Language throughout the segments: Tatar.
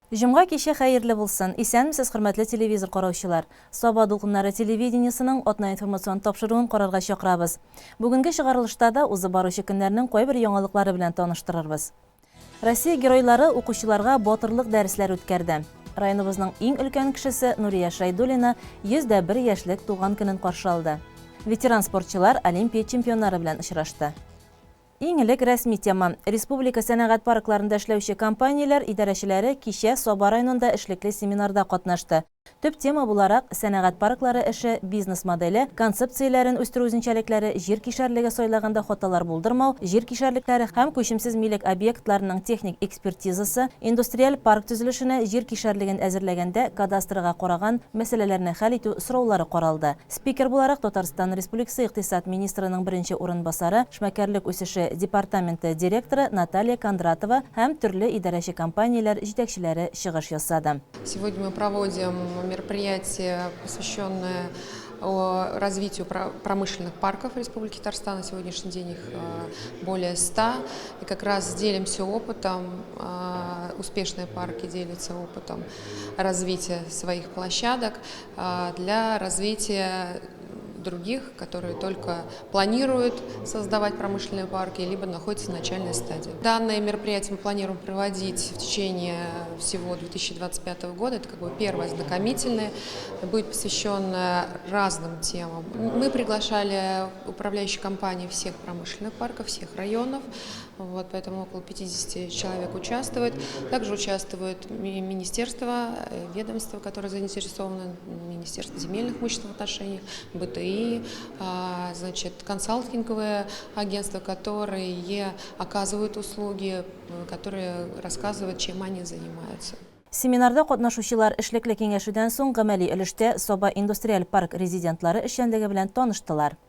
Җомга киче хәерле булсын! Исәнмесез, хөрмәтле телевизор караучылар! Саба дулкыннары телевидениесенең атна информацион тапшыруын карарга чакырабыз. Бүгенге чыгарылышта да узып баручы көннәрнең кайбер яңалыклары белән таныштырырбыз. Россия геройлары укучыларга батырлык дәресләре үткәрде. Районыбызның иң өлкән кешесе Нурия Шәйдуллина 101 яшьлек туган көнен каршы алды. Ветеран спортчылар Олимпия чемпионнары белән очрашты. Иң элек рәсми тема. Республика сәнәгать паркларында эшләүче компанияләр идарәчеләре кичә Саба районында эшлекле семинарда катнашты. Төп тема буларак, сәнәгать парклары эше, бизнес-моделе, концепцияләрен үстерү үзенчәлекләре, җир кишәрлеге сайлаганда хаталар булдырмау, җир кишәрлекләре һәм күчемсез милек объектларының техник экспертизасы, индустриаль парк төзелешенә җир кишәрлеген әзерләгәндә кадастрга караган мәсьәләләрне хәл итү сораулары каралды. Спикер буларак Татарстан Республикасы икътисад министрының беренче урынбасары, эшмәкәрлек үсеше департаменты директоры Наталья Кондратова һәм төрле идарәче компанияләр җитәкчеләре чыгыш ясады. Сегодня мы проводим мероприятие, посвященное развитию промышленных парков Республики Татарстан. На сегодняшний день их более 100. И как раз делимся опытом, успешные парки делятся опытом развития своих площадок для развития других, которые только планируют создавать промышленные парки, либо находятся в начальной стадии. Данное мероприятие мы планируем проводить в течение всего 2025 года. Это как бы первое ознакомительное, будет посвященное разным темам. Мы приглашали управляющие компании всех промышленных парков, всех районов, вот, поэтому около 50 человек участвует. Также участвуют министерства, ведомства, которые заинтересованы, Министерство земельных имущественных отношений, БТИ, значит, консалтинговые агентства, которые оказывают услуги, которые рассказывают, чем они занимаются. Семинарда катнашучылар эшлекле киңәшүдән соң гамәли өлештә Саба индустриаль парк резидентлары эшчәнлеге белән таныштылар.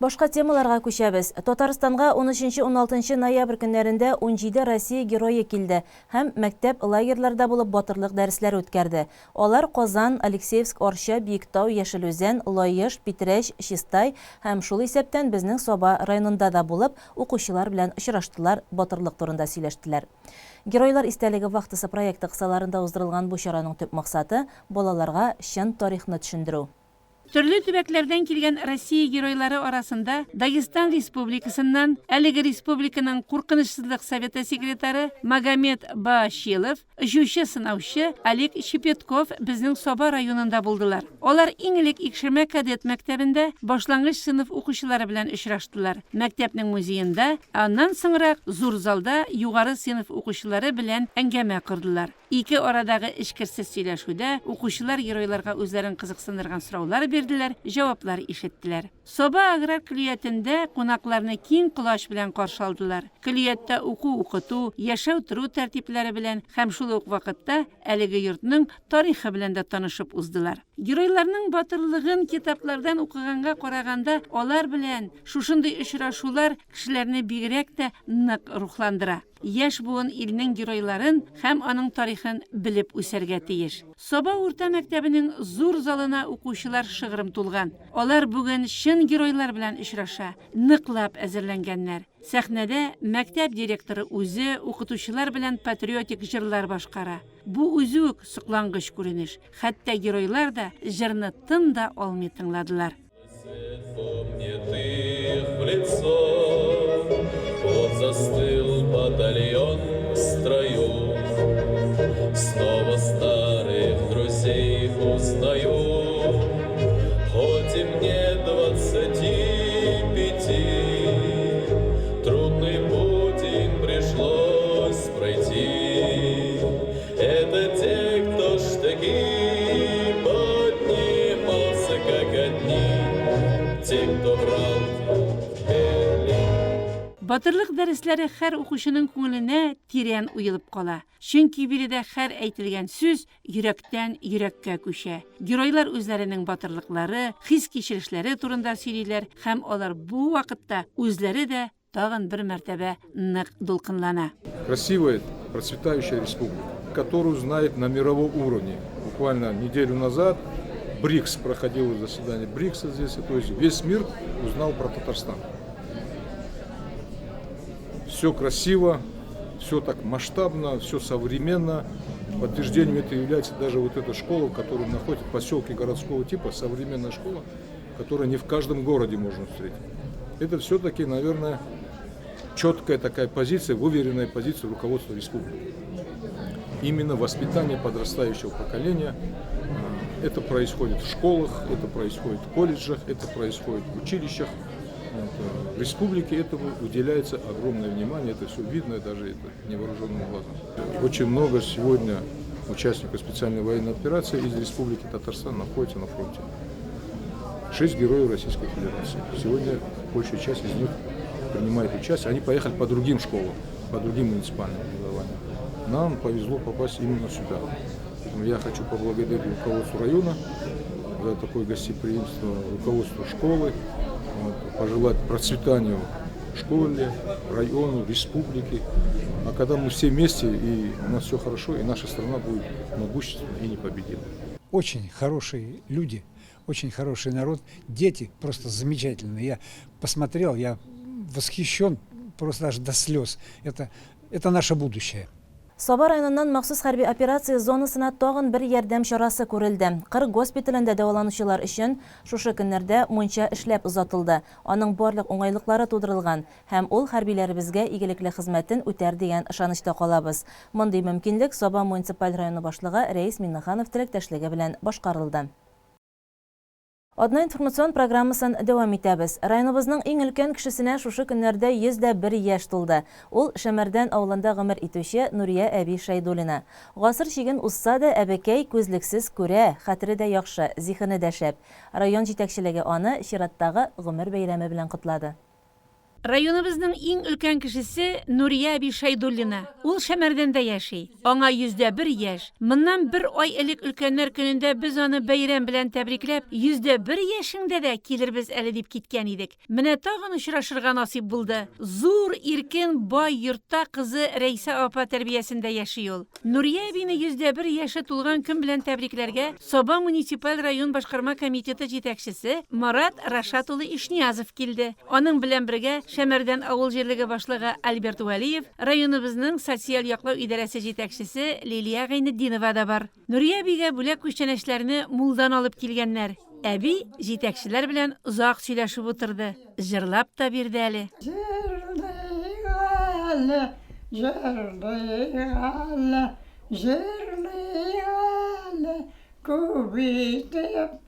Башка темаларга күчәбез. Татарстанга 13-16 ноябрь көннәрендә 17 Россия герое килде һәм мәктәп лагерьларда булып батырлык дәресләре үткәрде. Алар Казан, Алексеевск, Арча, Биектау, Яшел Үзән, Лаеш, Питрәч, Чистай һәм шул исәптән безнең Саба районында да булып, укучылар белән очраштылар, батырлык турында сөйләштеләр. Геройлар истәлеге вахтасы проекты кысаларында уздырылган бу чараның төп максаты, балаларга чын тарихны төшендерү. Төрле төбәкләрдән килгән Россия геройлары арасында Дагестан Республикасыннан әлеге республиканың Куркынычсызлык советы секретаре Магомед Баашилов, очучы-сынаучы Олег Щепетков безнең Саба районында булдылар. Алар иң элек Икшермә кадет мәктәбендә башлангыч сыйныф укучылары белән очраштылар, мәктәпнең музеенда, ә аннан соңрак зур залда югары сыйныф укучылары белән әңгәмә кордылар. Ике арадагы эчкерсез сөйләшүдә укучылар геройларга үзләрен кызыксындырган сораулар бирделәр, җаваплар ишеттеләр. Саба аграр көллиятендә кунакларны киң колач белән каршы алдылар. Көллияттә уку-укыту, яшәү-тору тәртипләре белән һәм шул ук вакытта әлеге йортның тарихы белән дә танышып уздылар. Геройларның батырлыгын китаплардан укыганга караганда алар белән шушындый очрашулар кешеләрне бигрәк тә нык рухландыра. Яшь буын илнең геройларын һәм аның тарихын белеп үсәргә тиеш. Саба урта мәктәбенең зур залына укучылар шыгрым тулган. Алар бүген чын геройлар белән очраша, ныклап әзерләнгәннәр. Сәхнәдә мәктәп директоры үзе укытучылар белән патриотик җырлар башкара. Бу үзе үк соклангыч күренеш. Хәтта геройлар да җырны тын да алмый тыңладылар. Помнит их в лицо, Вот застыл батальон в строю. Снова старых друзей узнаю, Хоть и мне 25, Трудный путь им пришлось пройти. Это те, кто штыки поднимался, как одни, Те, кто брал Берлин. Батырлык дәресләре һәр укучының күңеленә тирән уелып кала. Чөнки биредә һәр әйтелгән сүз йөрәктән йөрәккә күчә. Геройлар үзләренең батырлыклары, хис-кичерешләре турында сөйлиләр һәм алар бу вакытта үзләре дә тагын бер мәртәбә нык дулкынлана. Красивая, процветающая республика, которую знают на мировом уровне. Буквально неделю назад БРИКС проходило заседание БРИКСа здесь, то есть весь мир узнал про Татарстан. Все красиво, Все так масштабно, все современно. Подтверждением это является даже вот эта школа, в которой находится в поселке городского типа, современная школа, которая не в каждом городе можно встретить. Это все-таки, наверное, четкая такая позиция, выверенная позиция руководства республики. Именно воспитание подрастающего поколения. Это происходит в школах, это происходит в колледжах, это происходит в училищах. В республике этому уделяется огромное внимание, это все видно даже это невооруженным глазом. Очень много сегодня участников специальной военной операции из Республики Татарстан находятся на фронте. 6 героев Российской Федерации. Сегодня большая часть из них принимает участие. Они поехали по другим школам, по другим муниципальным образованиям. Нам повезло попасть именно сюда. Поэтому я хочу поблагодарить руководство района за такое гостеприимство, руководство школы, вот, пожелать процветанию школе, району, республике. А когда мы все вместе, и у нас все хорошо, и наша страна будет могущественна и непобедима. Очень хорошие люди, очень хороший народ. Дети просто замечательные. Я посмотрел, я восхищен просто аж до слез. Это наше будущее. Саба районыннан махсус хәрби операция зонасына тагын бер ярдәм чарасы күрелде. Кыр госпиталендә дәваланучылар өчен шушы көннәрдә мунча эшләп озатылды. Аның барлык уңайлыклары тудырылган һәм ул хәрбиләребезгә игелекле хезмәтен үтәр дигән ышанычта калабыз. Мондый мөмкинлек Саба муниципаль районы башлыгы Рәис Миннеханов теләктәшлеге белән башкарылды. Атна информацион программасын дәвам итәбез. Районыбызның иң өлкән кешесенә шушы көннәрдә 101 яшь тулды. Ул Шәмәрдән авылында гомер итүче Нурия әби Шәйдуллина. Гасыр чиген узса да, әбекәй күзлексез күрә, хәтере дә яхшы, зиһене дә шәп. Район җитәкчелеге аны чираттагы гомер бәйрәме белән котлады. Районыбызның иң өлкән кешесе Нурия әби Шәйдуллина. Ул Шәмәрдәндә яши. Аңа 101 яшь. Моннан бер ай элек өлкәннәр көнендә без аны бәйрәм белән тәбрикләп, 101 яшеңдә дә килербез әле дип киткән идек. Менә тагын очрашырга насыйп булды. Зур, иркен, бай йортта кызы Рәйсә апа тәрбиясендә яши ул. Нурия әбине 101 яше тулган көн белән тәбрикләргә Саба муниципаль район башкарма комитеты җитәкчесе Марат Рашат улы Ишниязов килде. Аның белән бергә Шәмәрдән авыл җирлеге башлыгы Альберт Вәлиев, районыбызның социаль яклау идарәсе җитәкчесе Лилия Гайнетдинова да бар. Нурия әбигә бүләк күчтәнәчләрне мулдан алып килгәннәр. Әби җитәкчеләр белән озак сөйләшеп утырды. Җырлап та бирде әле. Җырлыйк әле, җырлыйк әле, җырлыйк әле, күп итеп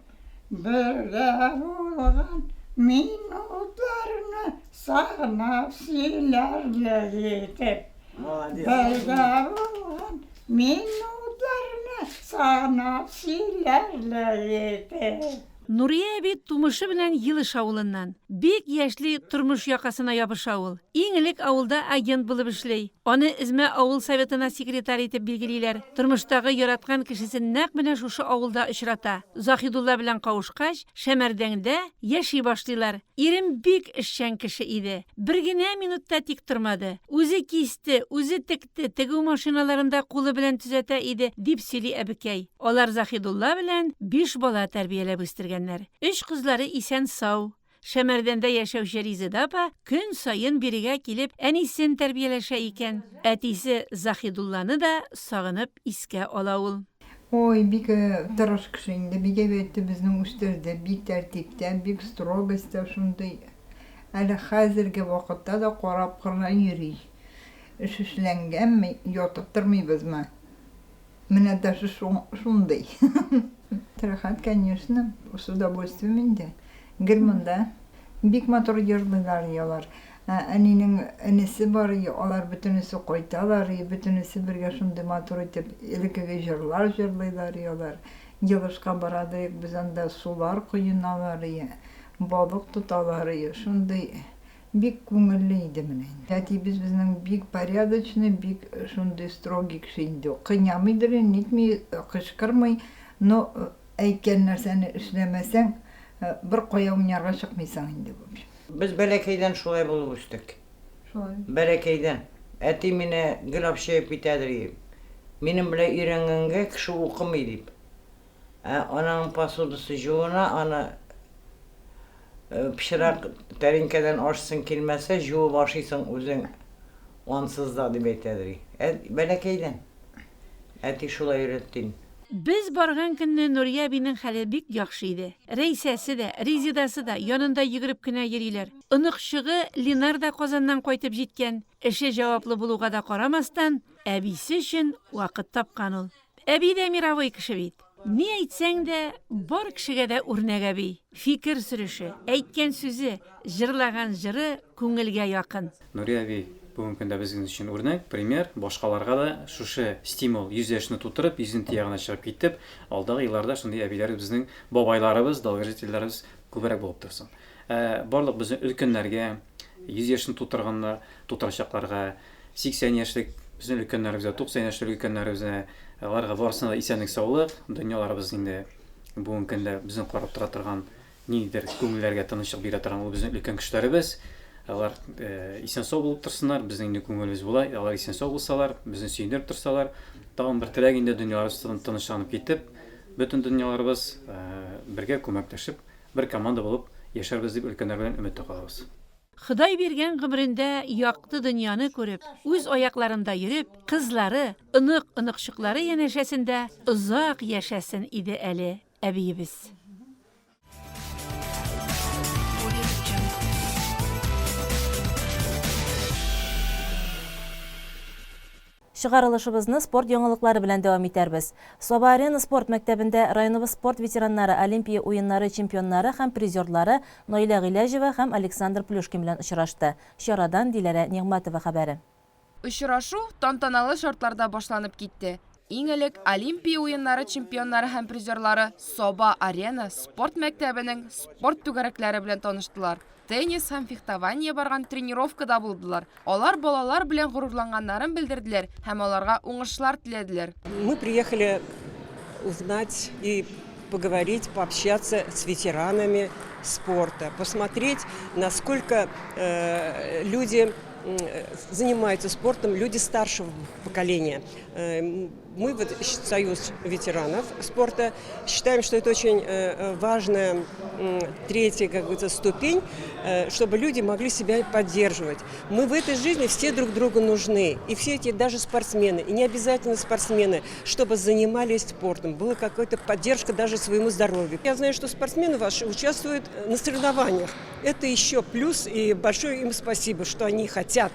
бергә булган минутларны сагынып сөйләрлек итеп. Бергә булган минутларны сагынып сөйләрлек итеп. Нурия әби тумышы белән Елыш авылыннан. Бик яшьли тормыш якасына ябыша ул. Иң элек авылда агент булып эшли. Аны Эзмә авыл советына секретарь итеп билгелиләр. Тормыштагы яраткан кешесен нәкъ менә шушы авылда очрата. Заһидулла белән кавышкач, Шәмәрдәндә яши башлыйлар. Ирем бик эшчән кеше иде. Бер генә минутта тик тормады. Үзе кисте, үзе текте, тегү машиналарында кулы белән төзәтә иде, дип сөйли әбекәй. Алар Заһидулла белән 5 бала тәрбияләп үстергәннәр. 3 кызлары исән сау. Шәмәрдәндә яшәүче Резеда апа көн саен бирегә килеп әнисен тәрбияләшә икән. Әтисе Заһидулланы да сагынып искә ала ул. Ой, бик тырыш кеше инде, бик әйбәт безнең үстерде, бик тәртиптә, бик строгостьта шундый. Әле хәзерге вакытта да карап кына йөри. Эш эшләнгәнме, ятып тормыйбызмы? Менә даже шундый. Рәхәт, конечно, с удовольствием инде. Гел монда. Бик матур йырлыйлар алар. Әнинең энесе бар, алар бөтенесе кайталар, бөтенесе бергә шундый матур итеп элеккеге җырлар җырлыйлар алар. Елышка барадык, без анда сулар коеналар, балык тоталар, шундый бик күңелле иде менә. Әтиебез безнең бик порядочный, бик шундый строгий кеше инде. Кыйнамыйдыр, нитми, кычкырмый, но әйткән нәрсәне эшләмәсәң, бер кая уйнарга чыкмыйсың инде, в общем. Без бәләкәйдән шулай булып үстек. Шулай. Бәләкәйдән. Әти мине гел общаеп китәдер. Минем белән өйрәнгәнгә кеше укымый дип. Ә ананың посудасы җуына, аны пычрак тәринкәдән ашсың килмәсә, җуып ашыйсың үзең. Ансыз да, дип әйтәдер. Ә бәләкәйдән. Әти шулай өйрәтте инде. Без барган көнне Нурия әбинең хәле бик яхшы иде. Рәйсәсе дә, Резидасы да янында йөгереп кенә йөриләр. Оныкчыгы Линар да Казаннан кайтып җиткән. Эше җаваплы булуга да карамастан, әбисе өчен вакыт тапкан ул. Әби дә мировой кеше бит. Ни әйтсәң дә, бар кешегә дә үрнәк әби. Фикер сөреше, әйткән сүзе, җырлаган җыры күңелгә якын. Нурия әби бүгенге көндә безнең өчен үрнәк, пример, башкаларга да шушы стимул, 100 яшьне тутырып, 100 нче ягына чыгып китеп, алдагы елларда шундый әбиләребез, безнең бабайларыбыз, долгожительләребез күбрәк булып торсын. Ә барлык безнең өлкәннәргә, 100 яшен тутырганнар, тутырачакларга, 80 яшьлек безнең өлкәннәребезгә, 90 яшьлек өлкәннәребезгә, аларга барысына да исәнлек-саулык, дөньяларыбыз инде бүгенге көндә безне карап тора торган, ниндидер күңелләргә тынычлык бирә торган ул безнең өлкән кешеләребез. Алар исән-сау булып торсыннар, безнең инде күңелебез була, алар исән-сау булсалар, безне сөендереп торсалар. Тагын бер теләк инде дөньяларыбыз тынычланып китеп, бөтен дөньяларыбыз бергә күмәкләшеп Бер команда булып яшәрбез дип өлкәннәр белән өметтә калабыз. Ходай биргән гомерендә якты дөньяны күреп, үз аякларында йөреп, кызлары, онык-оныкчыклары янәшәсендә озак яшәсен иде әле әбиебез. Чыгарылышыбызны спорт яңалыклары белән дәвам итәрбез. Саба-Арена спорт мәктәбендә районыбыз спорт ветераннары Олимпия уеннары чемпионнары һәм призерлары Наилә Гыйләҗева һәм Александр Плюшкин белән очрашты. Чарадан Диләрә Нигъмәтова хәбәре. Очрашу тантаналы шартларда башланып китте. Иң элек Олимпия уеннары чемпионнары һәм призерлары Саба-Арена спорт мәктәбенең спорт түгәрәкләре белән таныштылар. Теннис һәм фехтование барган тренировкада булдылар. Алар балалар белән горурланганнарын белдерделәр һәм аларга уңышлар теләделәр. Мы приехали узнать и поговорить, пообщаться с ветеранами спорта, посмотреть, насколько э, люди занимаются спортом, люди старшего поколения. Э, мы, вот, Союз ветеранов спорта, считаем, что это очень э, важная третья, как говорится, ступень, чтобы люди могли себя поддерживать. Мы в этой жизни все друг другу нужны. И все эти, даже спортсмены, и не обязательно спортсмены, чтобы занимались спортом, была какая-то поддержка даже своему здоровью. Я знаю, что спортсмены ваши участвуют на соревнованиях. Это еще плюс, и большое им спасибо, что они хотят.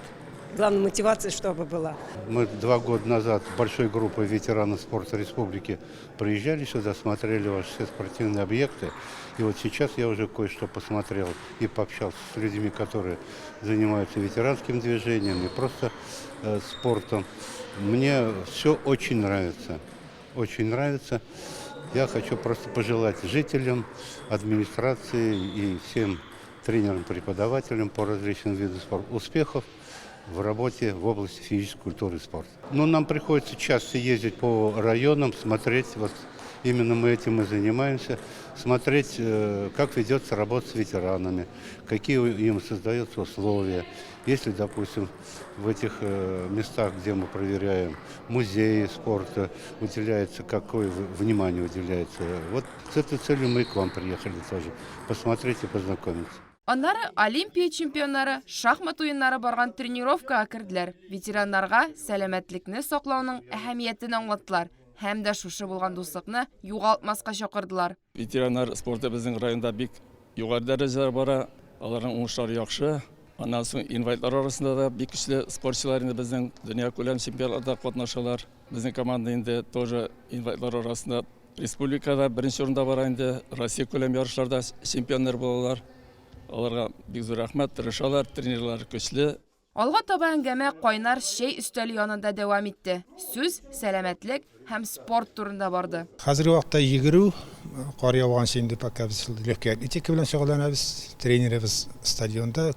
Главная мотивация, чтобы была. Мы два года назад большой группой ветеранов спорта республики приезжали сюда, смотрели ваши все спортивные объекты. И вот сейчас я уже кое-что посмотрел и пообщался с людьми, которые занимаются ветеранским движением и просто э, спортом. Мне все очень нравится. Очень нравится. Я хочу просто пожелать жителям, администрации и всем тренерам-преподавателям по различным видам спорта успехов в работе в области физической культуры и спорта. Но нам приходится часто ездить по районам, смотреть, вот именно мы этим и занимаемся, смотреть, э, как ведется работа с ветеранами, какие им создаются условия. Если, допустим, в этих э, местах, где мы проверяем музеи спорта, уделяется, какое внимание уделяется. Вот с этой целью мы и к вам приехали тоже, посмотреть и познакомиться. Аннары Олимпия чемпионнары шахмат уеннары барган тренировкага керделәр, ветераннарга сәламәтлекне саклауның әһәмиятен аңлаттылар һәм дә шушы булган дуслыкны югалтмаска чакырдылар. Ветераннар спорты безнең районда бик югары дәрәҗәдә бара, аларның уңышлары яхшы. Аннан соң инвалидлар арасында да бик көчле спортчылар инде безнең дөньякүләм чемпионатларда катнашалар. Безнең команда инде тоже инвалидлар арасында республикада беренче урында бара инде, Россиякүләм ярышларда чемпионнар булалар. Аларга бик зур рәхмәт, тырышалар, тренерлар көчле. Алга таба әңгәмә кайнар чәй өстәле янында дәвам итте. Сүз сәламәтлек һәм спорт турында барды. Хәзерге вакытта йөгерү, кар яуганчы инде пока без шул легкая атлетика белән шөгыльләнәбез. Тренерыбыз стадионда,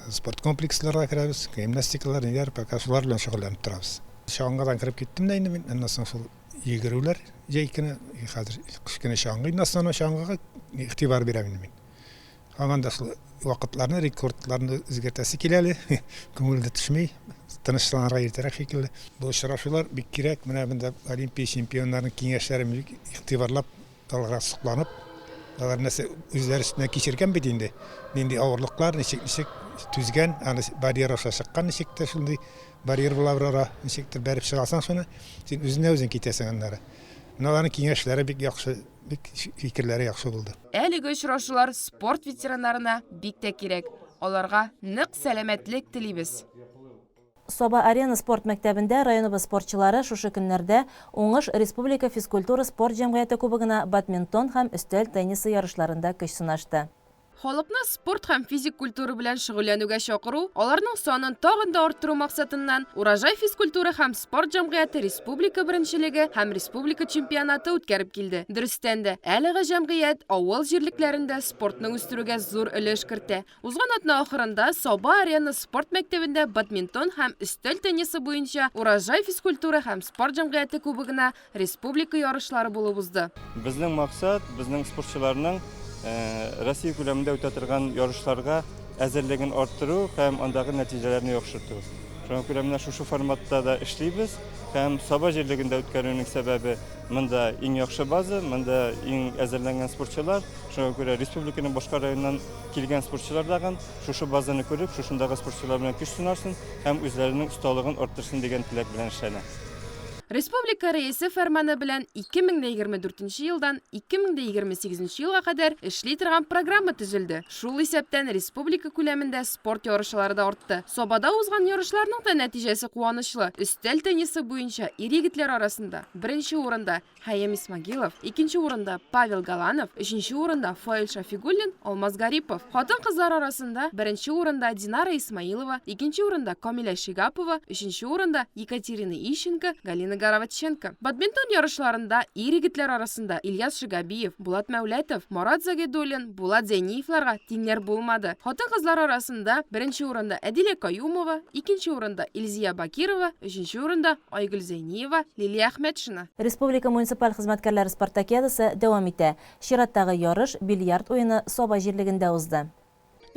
спорткомплексларга керәбез, гимнастикалар, ниләр, пока шулар белән шөгыльләнеп торабыз. Чаңгыдан кереп киттем дә инде мин, аннан соң шул йөгерүләр җәй көне, хәзер кыш көне чаңгы инде, основной чаңгыга игътибар бирәм инде мин. Һаман да шул вакытларны, рекордларны үзгәртәсе килә әле. Күңел дә төшми. Тынычланырга иртәрәк шикелле. Бу очрашулар бик кирәк. Менә монда Олимпия чемпионнарының киңәшләрен бик игътибарлап, аларга сокланып Алар нәрсә үзләре өстенә кичергән бит инде. Нинди авырлыклар, ничек ничек түзгән, аны барьер аша чыккан ничек тә шундый барьер була бер ара, ничектер бәреп чыга алсаң шуны, син үзенә үзең китәсең аннары. Менә аларның киңәшләре бик яхшы, бик фикерләре яхшы булды. Әлеге очрашулар спорт ветераннарына бик тә кирәк. Аларга нык сәламәтлек телибез. Саба-Арена спорт мәктәбендә районыбыз спортчылары шушы көннәрдә Уңыш республика физкультура-спорт җәмгыяте кубогына бадминтон һәм өстәл теннисы ярышларында көч сынашты. Халыкны спорт һәм физик культура белән шөгыльләнүгә чакыру, аларның санын тагын да арттыру максатыннан, Урожай физкультура һәм спорт җәмгыяте республика беренчелеге һәм республика чемпионаты үткәреп килде. Дөрестән дә, әлеге җәмгыять авыл җирлекләрендә спортны үстерүгә зур өлеш кертә. Узган атна ахырында Саба-Арена спорт мәктәбендә бадминтон һәм өстәл теннисы буенча Урожай физкультура һәм спорт җәмгыяте кубогына республика ярышлары булып узды. Безнең максат, безнең спортчыларның Россия күләмендә үтә торган ярышларга әзерлеген арттыру һәм андагы нәтиҗәләрне яхшырту. Шуңа күрә менә шушы форматта да эшлибез һәм Саба җирлегендә үткәрүнең сәбәбе, монда иң яхшы база, монда иң әзерләнгән спортчылар. Шуңа күрә республиканың башка районыннан килгән спортчылар тагын шушы базаны күреп, шушындагы спортчылар белән көч сынарсын һәм үзләренең осталыгын арттырсын дигән теләк белән эшләнә. Республика Рәисе фәрманы белән 2024 нче елдан 2028 нче елга кадәр эшли торган программа төзелде. Шул исәптән республика күләмендә спорт ярышлары да артты. Сабада узган ярышларның да нәтиҗәсе куанычлы. Өстәл теннисы буенча ир-егетләр арасында беренче урында, Хәем Исмагилов, икенче урында, Павел Галанов, өченче урында, Фаил Шафигуллин, Алмаз Гарипов. Хатын-кызлар арасында беренче урында, Динара Исмаилова, икенче урында, Камилә Шигапова, өченче урында, Екатерина Ищенко, Галина Гороватченко. Бадминтон ярышларында ир-егетләр арасында Ильяс Шигабиев, Булат Мәүләтов, Марат Загидуллин, Булат Зәйниевларга тиңнәр булмады. Хатын-кызлар арасында беренче урында, Әдилә Каюмова, икенче урында, Илзия Бакирова, өченче урында, Айгөл Зәйниева, Лилия Әхмәтшина. Республика муниципаль хезмәткәрләре спартакиадасы дәвам итә. Чираттагы ярыш, бильярд уены Саба җирлегендә узды.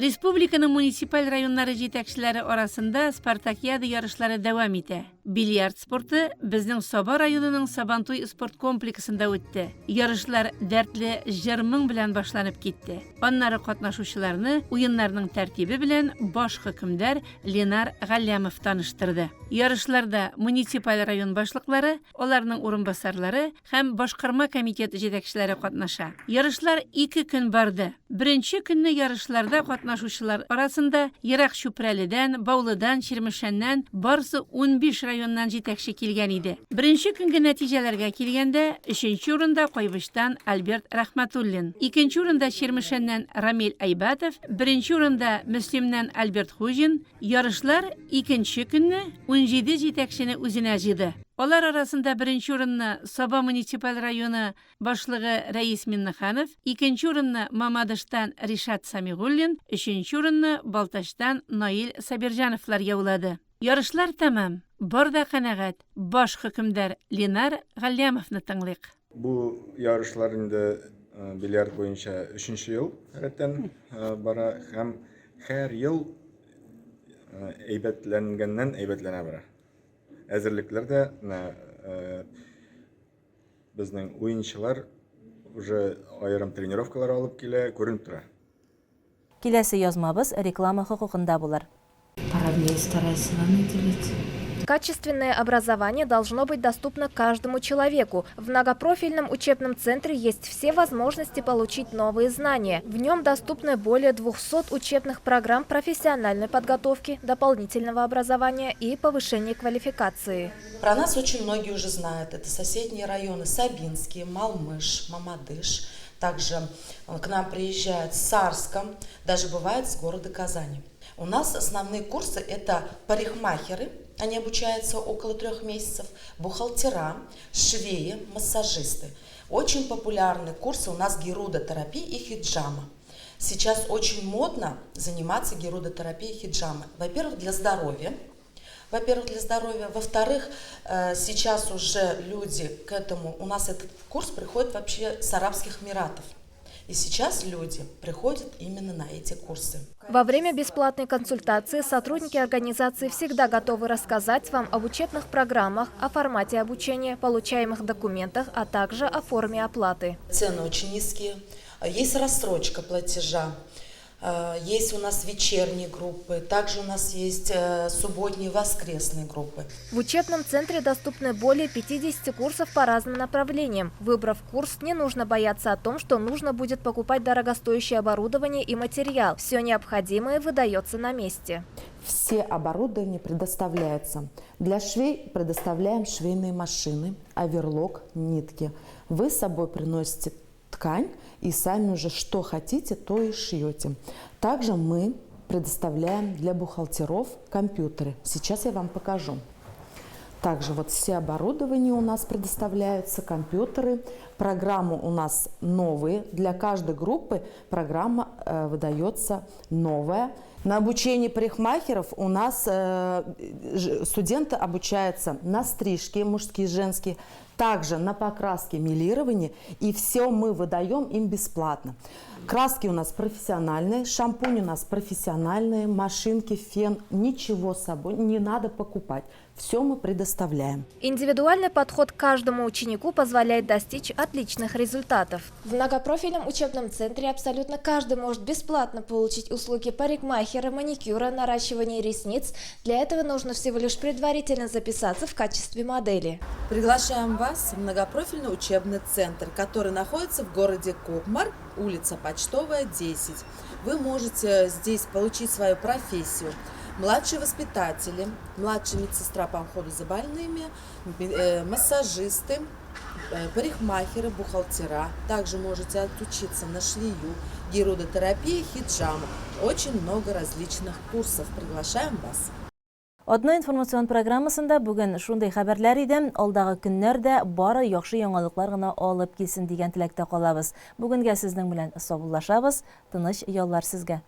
Республиканың муниципаль районнары җитәкчеләре арасында спартакиада ярышлары дәвам итә. Бильярд спорты безнең Саба районының Сабантуй спорт комплексында үтте. Ярышлар дәртле җыр-моң белән башланып китте. Аннары катнашучыларны уеннарның тәртибе белән баш хөкемдар Ленар Галләмов таныштырды. Ярышларда муниципаль район башлыклары, аларның урынбасарлары һәм башкарма комитет җитәкчеләре катнаша. Ярышлар ике көн барды. Беренче көнне ярышларда катнашучылар арасында ерак Чүпрәледән, Баулыдан, Чирмешәннән, барысы 15 районнан җитәкче килгән иде. Беренче көнге нәтиҗәләргә килгәндә, өченче урында Кайбычтан Альберт Рәхмәтуллин, икенче урында Чирмешәннән Рамил Айбатов, беренче урында Мөслимнән Альберт Хуҗин. Ярышлар икенче көнне 17 җитәкчене үзенә җыйды. Алар арасында беренче урынны Саба муниципаль районы башлыгы Рәис Миннеханов, икенче урынны Мамадыштан Ришат Самигуллин, өченче урынны Балтачтан Наил Сабирҗановлар яулады. Ярышлар тәмам, бар да канәгать, баш хөкемдар Ленар Галләмовны тыңлыйк. Бу ярышлар инде бильярд буенча өченче ел рәттән бара һәм һәр ел әйбәтләнгәннән әйбәтләнә бара. Әзерлекләр дә менә безнең уенчылар уже аерым тренировкалар алып килә, күренеп тора. Киләсе язмабыз реклама хокукында булыр. Поровнее старайся нам делить. Качественное образование должно быть доступно каждому человеку. В многопрофильном учебном центре есть все возможности получить новые знания. В нем доступны более 200 учебных программ профессиональной подготовки, дополнительного образования и повышения квалификации. Про нас очень многие уже знают. Это соседние районы Сабинский, Малмыш, Мамадыш. Также э, к нам приезжают с Сарска, даже бывает с города Казани. У нас основные курсы – это парикмахеры, они обучаются около трех месяцев, бухгалтера, швеи, массажисты. Очень популярны курсы у нас герудотерапии и хиджама. Сейчас очень модно заниматься герудотерапией и хиджамой. Во-первых, для здоровья, во-первых, для здоровья. Во-вторых, э, сейчас уже люди к этому, у нас этот курс приходит вообще с Арабских Эмиратов. И сейчас люди приходят именно на эти курсы. Во время бесплатной консультации сотрудники организации всегда готовы рассказать вам об учебных программах, о формате обучения, получаемых документах, а также о форме оплаты. Цены очень низкие. Есть рассрочка платежа. Э, есть у нас вечерние группы, также у нас есть э, субботние и воскресные группы. В учебном центре доступны более 50 курсов по разным направлениям. Выбрав курс, не нужно бояться о том, что нужно будет покупать дорогостоящее оборудование и материал. Все необходимое выдается на месте. Все оборудование предоставляется. Для швей предоставляем швейные машины, оверлок, нитки. Вы с собой приносите ткань и сами уже что хотите, то и шьете. Также мы предоставляем для бухгалтеров компьютеры. Сейчас я вам покажу. Также вот все оборудование у нас предоставляются, компьютеры. Программы у нас новые. Для каждой группы программа э, выдается новая. На обучении парикмахеров у нас э, студенты обучаются на стрижке мужские, женские, также на покраске, мелирование. И все мы выдаем им бесплатно. Краски у нас профессиональные, шампунь у нас профессиональные, машинки, фен. Ничего с собой не надо покупать. Все мы предоставляем. Индивидуальный подход к каждому ученику позволяет достичь отличных результатов. В многопрофильном учебном центре абсолютно каждый может бесплатно получить услуги парикмахера, маникюра, наращивания ресниц. Для этого нужно всего лишь предварительно записаться в качестве модели. Приглашаем вас в многопрофильный учебный центр, который находится в городе Кокмар, улица Почтовая, 10. Вы можете здесь получить свою профессию младшие воспитатели, младшая медсестра по уходу за больными, э, массажисты, э, парикмахеры, бухгалтера. Также можете отучиться на швею, гирудотерапии, хиджаму. Очень много различных курсов. Приглашаем вас. Атна информацион программасында бүген шундый хәбәрләр иде. Алдагы көннәр дә бары яхшы яңалыклар гына алып килсен дигән теләктә калабыз. Бүгенгә сезнең белән саубуллашабыз. Тыныч яллар сезгә.